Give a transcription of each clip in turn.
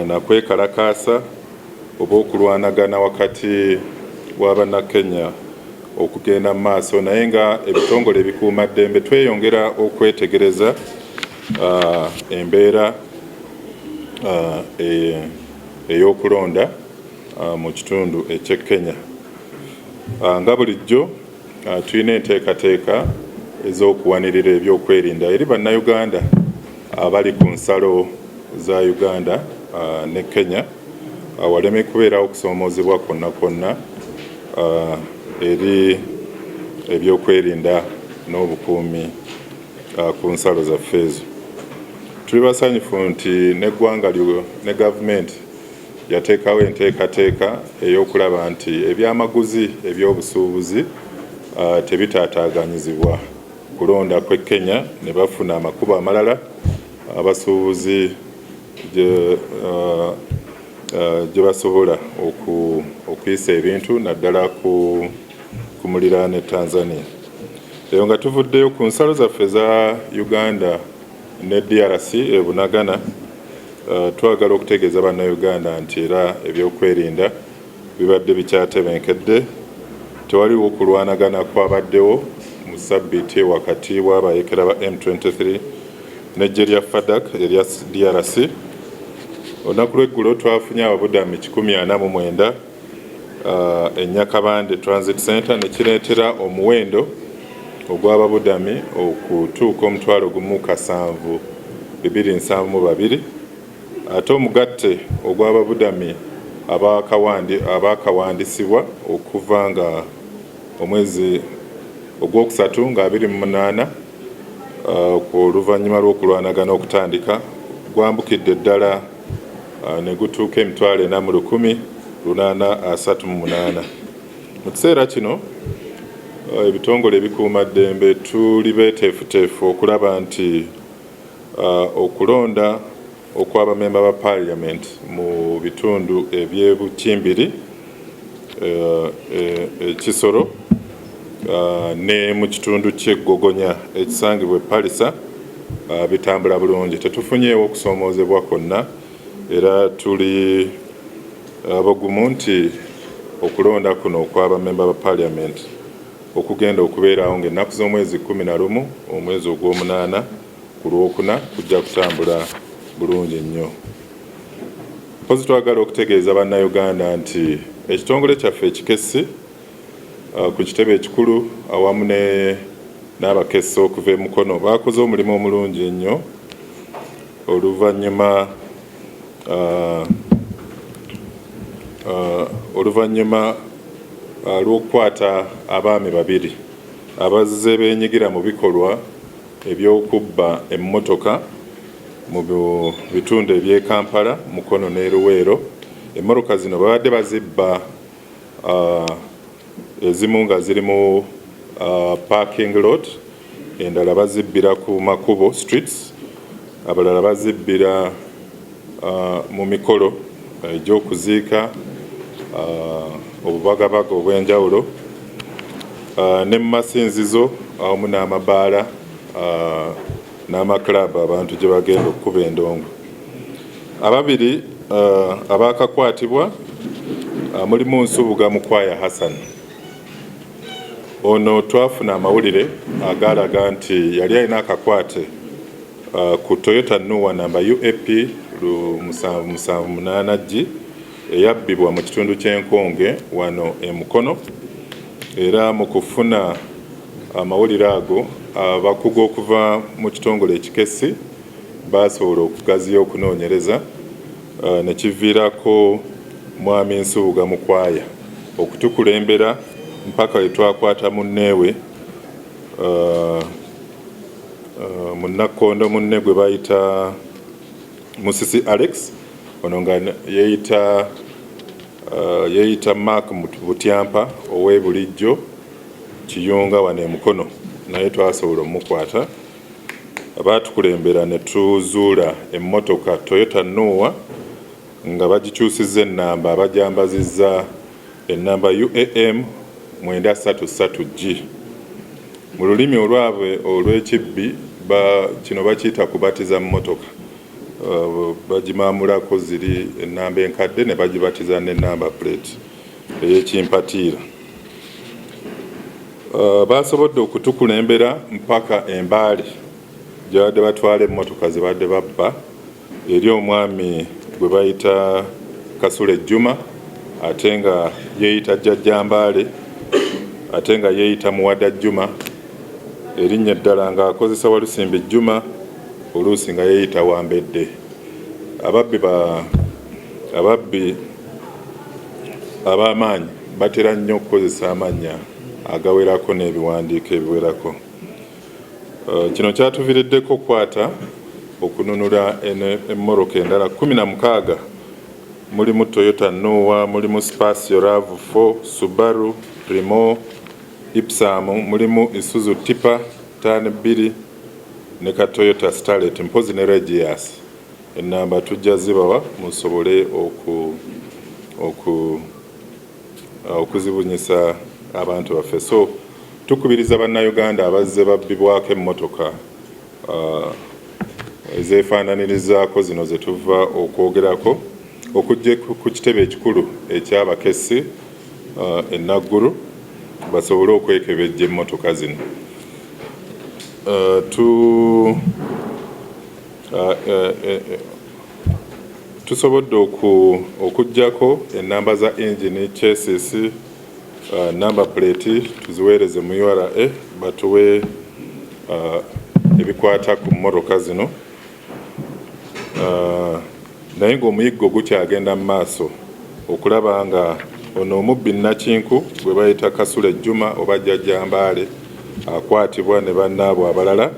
Na kwekalakaasa oba okulwanagana wakati wa Bannakenya okugenda mu maaso, naye nga ebitongole ebikuumaddembe tweyongera okwetegereza embeera ey'okulonda mu kitundu eky'e Kenya. Nga bulijjo tulina enteekateeka ez'okuwanirira ebyokwerinda eri Bannayuganda abali ku nsalo za Uganda ne Kenya, waleme kubeerawo okusoomoozebwa kwonna kwonna eri ebyokwerinda n'obukuumi ku nsalo zaffe ezo. Tuli basanyufu nti n'eggwanga ne gavumenti yateekawo enteekateeka ey'okulaba nti ebyamaguzi ebyobusuubuzi tebitaataaganyizibwa kulonda kw'e Kenya, ne bafuna amakubo amalala abasuubuzi gye basobola okuyisa ebintu, naddala ku muliraano e Tanzania. Eyo nga tuvuddeyo ku nsalo zaffe eza Uganda ne DRC e Bunagana, twagala okutegeeza Bannayuganda nti era ebyokwerinda bibadde bikyatebenkedde. Tewaliwo kulwanagana kwabaddewo mu sabbiiti wakati w'abayekera ba M23 n'eggye lya FARDC erya DRC. Olunaku lw'eggulo twafunye ababudami 149 e Nyakabande Transit Center, ne kireetera omuwendo ogw'ababudami okutuuka 1,072 772. Ate omugatte ogw'ababudami abakawandisibwa okuva nga omwezi ogwokusatu nga 28, oluvannyuma lw'okulwanagana okutandika, gwambukidde ddala ne gutuuka 401,838. Mu kiseera kino ebitongole ebikuumaddembe tuli beeteefuteefu okulaba nti okulonda okw'abamemba ba parliament mu bitundu ebyebukimbiri, Ekisoro ne mu kitundu ky'Eggogonya ekisangibwa e Palisa bitambula bulungi. Tetufunyeewo okusoomoozebwa kwonna, era tuli abagumu nti okulonda kuno okw'abamemba ba parliament okugenda okubeerawo ng'ennaku z'omwezi 11 omwezi ogw'omunaana ku Lwokuna kujja kutambula bulungi nnyo. Mpozi twagala okutegeeza Bannayuganda nti ekitongole kyaffe ekikessi ku kitebe ekikulu awamu n'abakessi okuva e Mukono bakoze omulimu omulungi ennyo oluvannyuma lw'okukwata abaami babiri abazze beenyigira mu bikolwa eby'okubba emmotoka mu bitundu eby'e Kampala, Mukono ne Luweero. Emmotoka zino babadde bazibba, ezimu nga ziri mu parking lot, endala bazibbira ku makubo, streets, abalala bazibbira mu mikolo egy'okuziika, obubagabaga obw'enjawulo, ne mu masinzizo awamu n'amabaala n'amaklabu abantu gye bagenda okukuba endongo. Ababiri abaakakwatibwa mulimu Nsubuga Mukwaya Hassan. Ono twafuna amawulire agalaga nti yali alina akakwate ku Toyota Noah namba UAP 778 G eyabbibwa mu kitundu ky'Enkonge wano e Mukono. Era mu kufuna amawulire ago, abakugu okuva mu kitongole ekikessi basobola okugaziya okunoonyereza, ne kiviirako Mwami Nsubuga Mukwaya okutukulembera mpaka we twakwata munneewe, munnakkondo munne gwe bayita Musisi Alex. Ono nga yeeyita Mark Butyampa ow'e Bulijjo Kiyunga wano e Mukono, naye twasobola omukwata. Baatukulembera ne tuzuula emmotoka Toyota Noah nga bagikyusizza ennamba, bajambazizza ennamba UAM 933 G. Mu lulimi olwabwe olw'ekibbi kino bakiyita kubatiza mmotoka. Bagimaamulako ziri ennamba enkadde ne bagibatiza ne number plate ey'ekimpatiira. Basobodde okutukulembera mpaka e Mbale gye babadde batwala emmotoka ze babadde babba eri omwami gwe bayita Kasule Juma, ate nga yeeyita Jjajja Mbaale, ate nga yeeyita Muwada Juma, erinnya eddala ng'akozesa Walusimbi Juma, oluusi nga yeeyita Wambedde. Ababbi ba ababbi ab'amaanyi batera nnyo okukozesa amannya agawerako n'ebiwandiiko ebiwerako. Kino kyatuviriddeko okukwata okununula emmoroka endala 16, mulimu Toyota Noah, mulimu Spacio RAV4, Subaru Premio, Ipsum, mulimu Isuzu Tipa ttaano bbiri ne ka Toyota Starlet, mpozi ne Regius. Ennamba tujja zibawa musobole okuzibunyisa abantu baffe. So tukubiriza Bannayuganda abazze babbibwako emmotoka ezeefaananirizaako zino ze tuva okwogerako okujja ku kitebe ekikulu eky'Abakessi e Nagguru basobole okwekebejja emmotoka zino. Tusobodde okuggyako ennamba za engine, chassis, number plate, tuziweereze mu URA batuwe ebikwata ku mmotoka zino, naye ng'omuyiggo gukyagenda mu maaso okulaba nga ono omubbi nnakinku gwe bayita Kasule Juma oba Jjajja Mbaale akwatibwa ne bannaabwe abalala.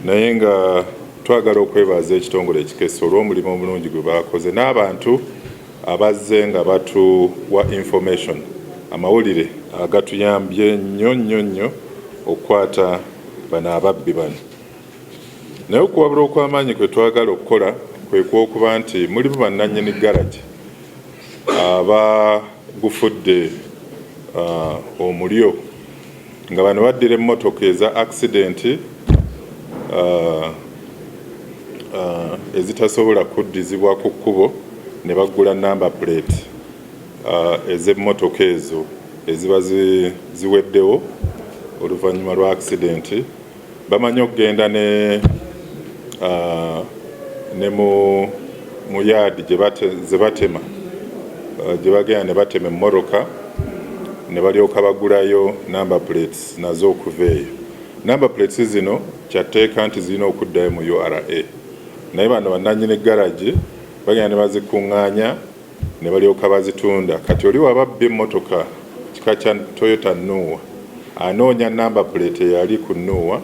Naye nga twagala okwebaza ekitongole ekikessi olw'omulimu omulungi gwe baakoze n'abantu abazze nga batuwa information, amawulire agatuyambye nnyo nnyo nnyo okukwata bano ababbi bano. Naye okuwabula okw'amaanyi kwe twagala okukola kwe kwokuba nti mulimu bannannyini garagi abagufudde omulyo, nga bano baddira emmotoka eza accident ezitasobola kuddizibwa ku kkubo ne bagula number plate ez'emmotoka ezo eziba ziweddewo oluvannyuma lwa accident. Bamanyi okugenda ne mu yaadi ze batema, gye bagenda ne batema emmotoka ne balyoka bagulayo number plates nazo okuva eyo. Number plates zino kyatteeka nti zirina okuddayo mu URA, naye bano bannannyini garagi bagenda ne bazikuŋŋaanya ne balyoka bazitunda. Kati oli waba abbye emmotoka kika kya Toyota Noah, anoonya number plate eyali ku Noah,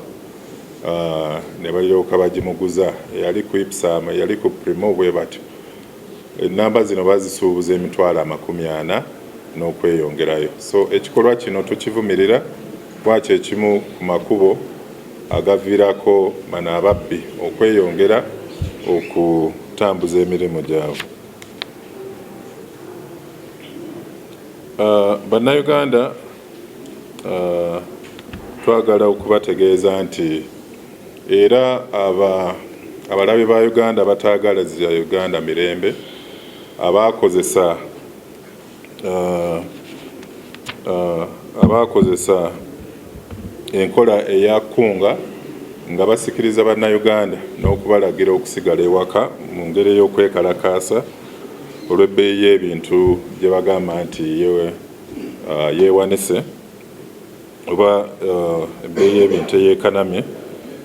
ne balyoka bagimuguza, eyali ku Ipsum, eyali ku Premio, bwe batyo. Ennamba zino bazisuubuza 40,000 n'okweyongerayo. So ekikolwa kino tukivumirira, lwaki ekimu ku makubo agaviirako bano ababbi okweyongera okutambuza emirimu gyabwe. Bannayuganda, twagala okubategeeza nti era abalabe ba Uganda bataagaliza Uganda mirembe abakozesa enkola eya kunga nga basikiriza Bannayuganda n'okubalagira okusigala ewaka mu ngeri ey'okwekalakaasa olw'ebbeeyi y'ebintu gye bagamba nti yeewanise oba ebbeeyi y'ebintu eyeekanamye.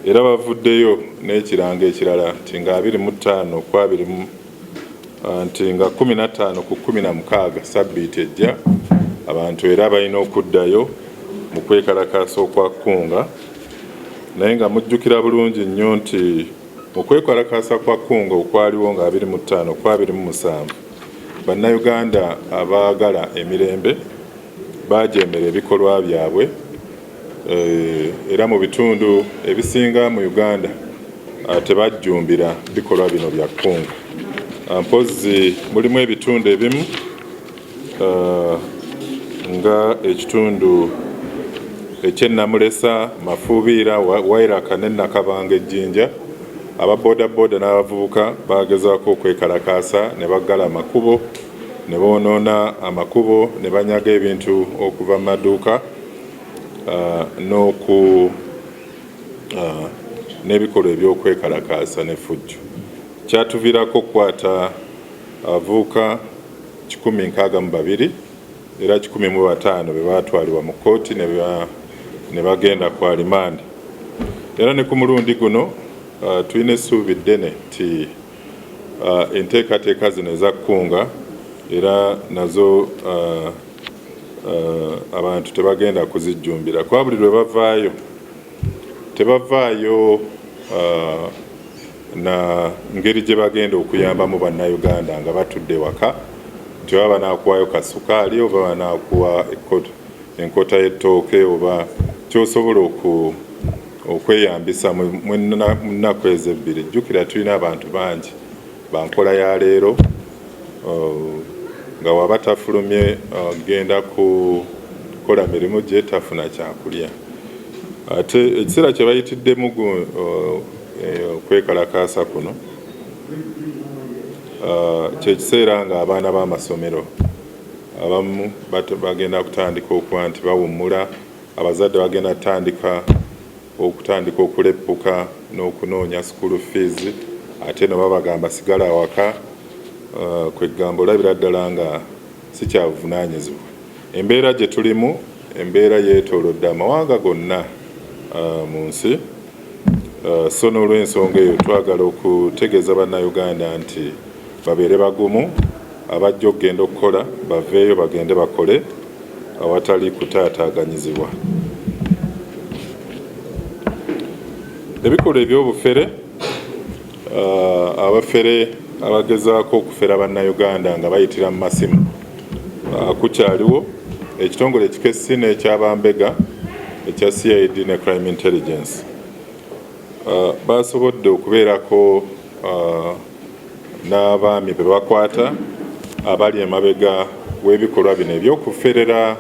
Era bavuddeyo n'ekirango ekirala nti nga 25 ku abiri, nti nga 15 ku 16 sabbiiti ejja, abantu era balina okuddayo mu kwekalakaasa okwa kunga. Naye nga mujjukira bulungi nnyo nti mu kwekalakaasa kwa kunga okwaliwo nga 25 ku 27, Bannayuganda abaagala emirembe bajeemera ebikolwa byabwe, era mu bitundu ebisinga mu Uganda tebajjumbira bikolwa bino bya kunga. Mpozi mulimu ebitundu ebimu nga ekitundu eky'e Namulesa, Mafuubiira, Wairaka ne Nakabanga ejjinja. Aba bodaboda n'abavubuka bagezaako okwekalakaasa ne baggala amakubo, ne boonoona amakubo, ne banyaga ebintu okuva mu maduuka n'oku n'ebikolwa eby'okwekalakaasa n'effujjo. Kyatuviirako okukwata abavubuka 162 era 105 be baatwalibwa mu kkooti ne bagenda ku alimandi. Era ne ku mulundi guno tulina essuubi ddene nti enteekateeka zino eza Kkunga era nazo abantu tebagenda kuzijjumbira, kuba buli lwe bavaayo tebavaayo na ngeri gye bagenda okuyambamu Bannayuganda nga batudde waka, nti oba banaakuwayo kasukaali oba banaakuwa enkota y'ettooke oba kyosobola okweyambisa mu nnaku ezo ebbiri. Jjukira tulina abantu bangi bankola ya leero nga waba tafulumye genda kukola mirimu gye tafuna kyakulya. Ate ekiseera kye bayitiddemu okwekalakaasa kuno kyekiseera nga abaana b'amasomero abamu bagenda kutandika okuba nti bawummula, abazadde bagenda kutandika okutandika okuleppuka n'okunoonya school fees, ate no babagamba sigala awaka. Kwegamba olabira ddala nga si kyabuvunaanyizibwa. Embeera gye tulimu, embeera yeetoolodde amawanga gonna mu nsi, so n'olw'ensonga eyo twagala okutegeeza Bannayuganda nti babeere bagumu, abajja okugenda okukola baveeyo bagende bakole awatali kutaataaganyizibwa. Ebikolwa eby'obufere, abafere abagezaako okufera Bannayuganda nga bayitira mu masimu kukyaliwo. Ekitongole ekikessi n'ekyabambega ekya CID ne Crime Intelligence basobodde okubeerako n'abaami be bakwata abali emabega w'ebikolwa bino eby'okufera.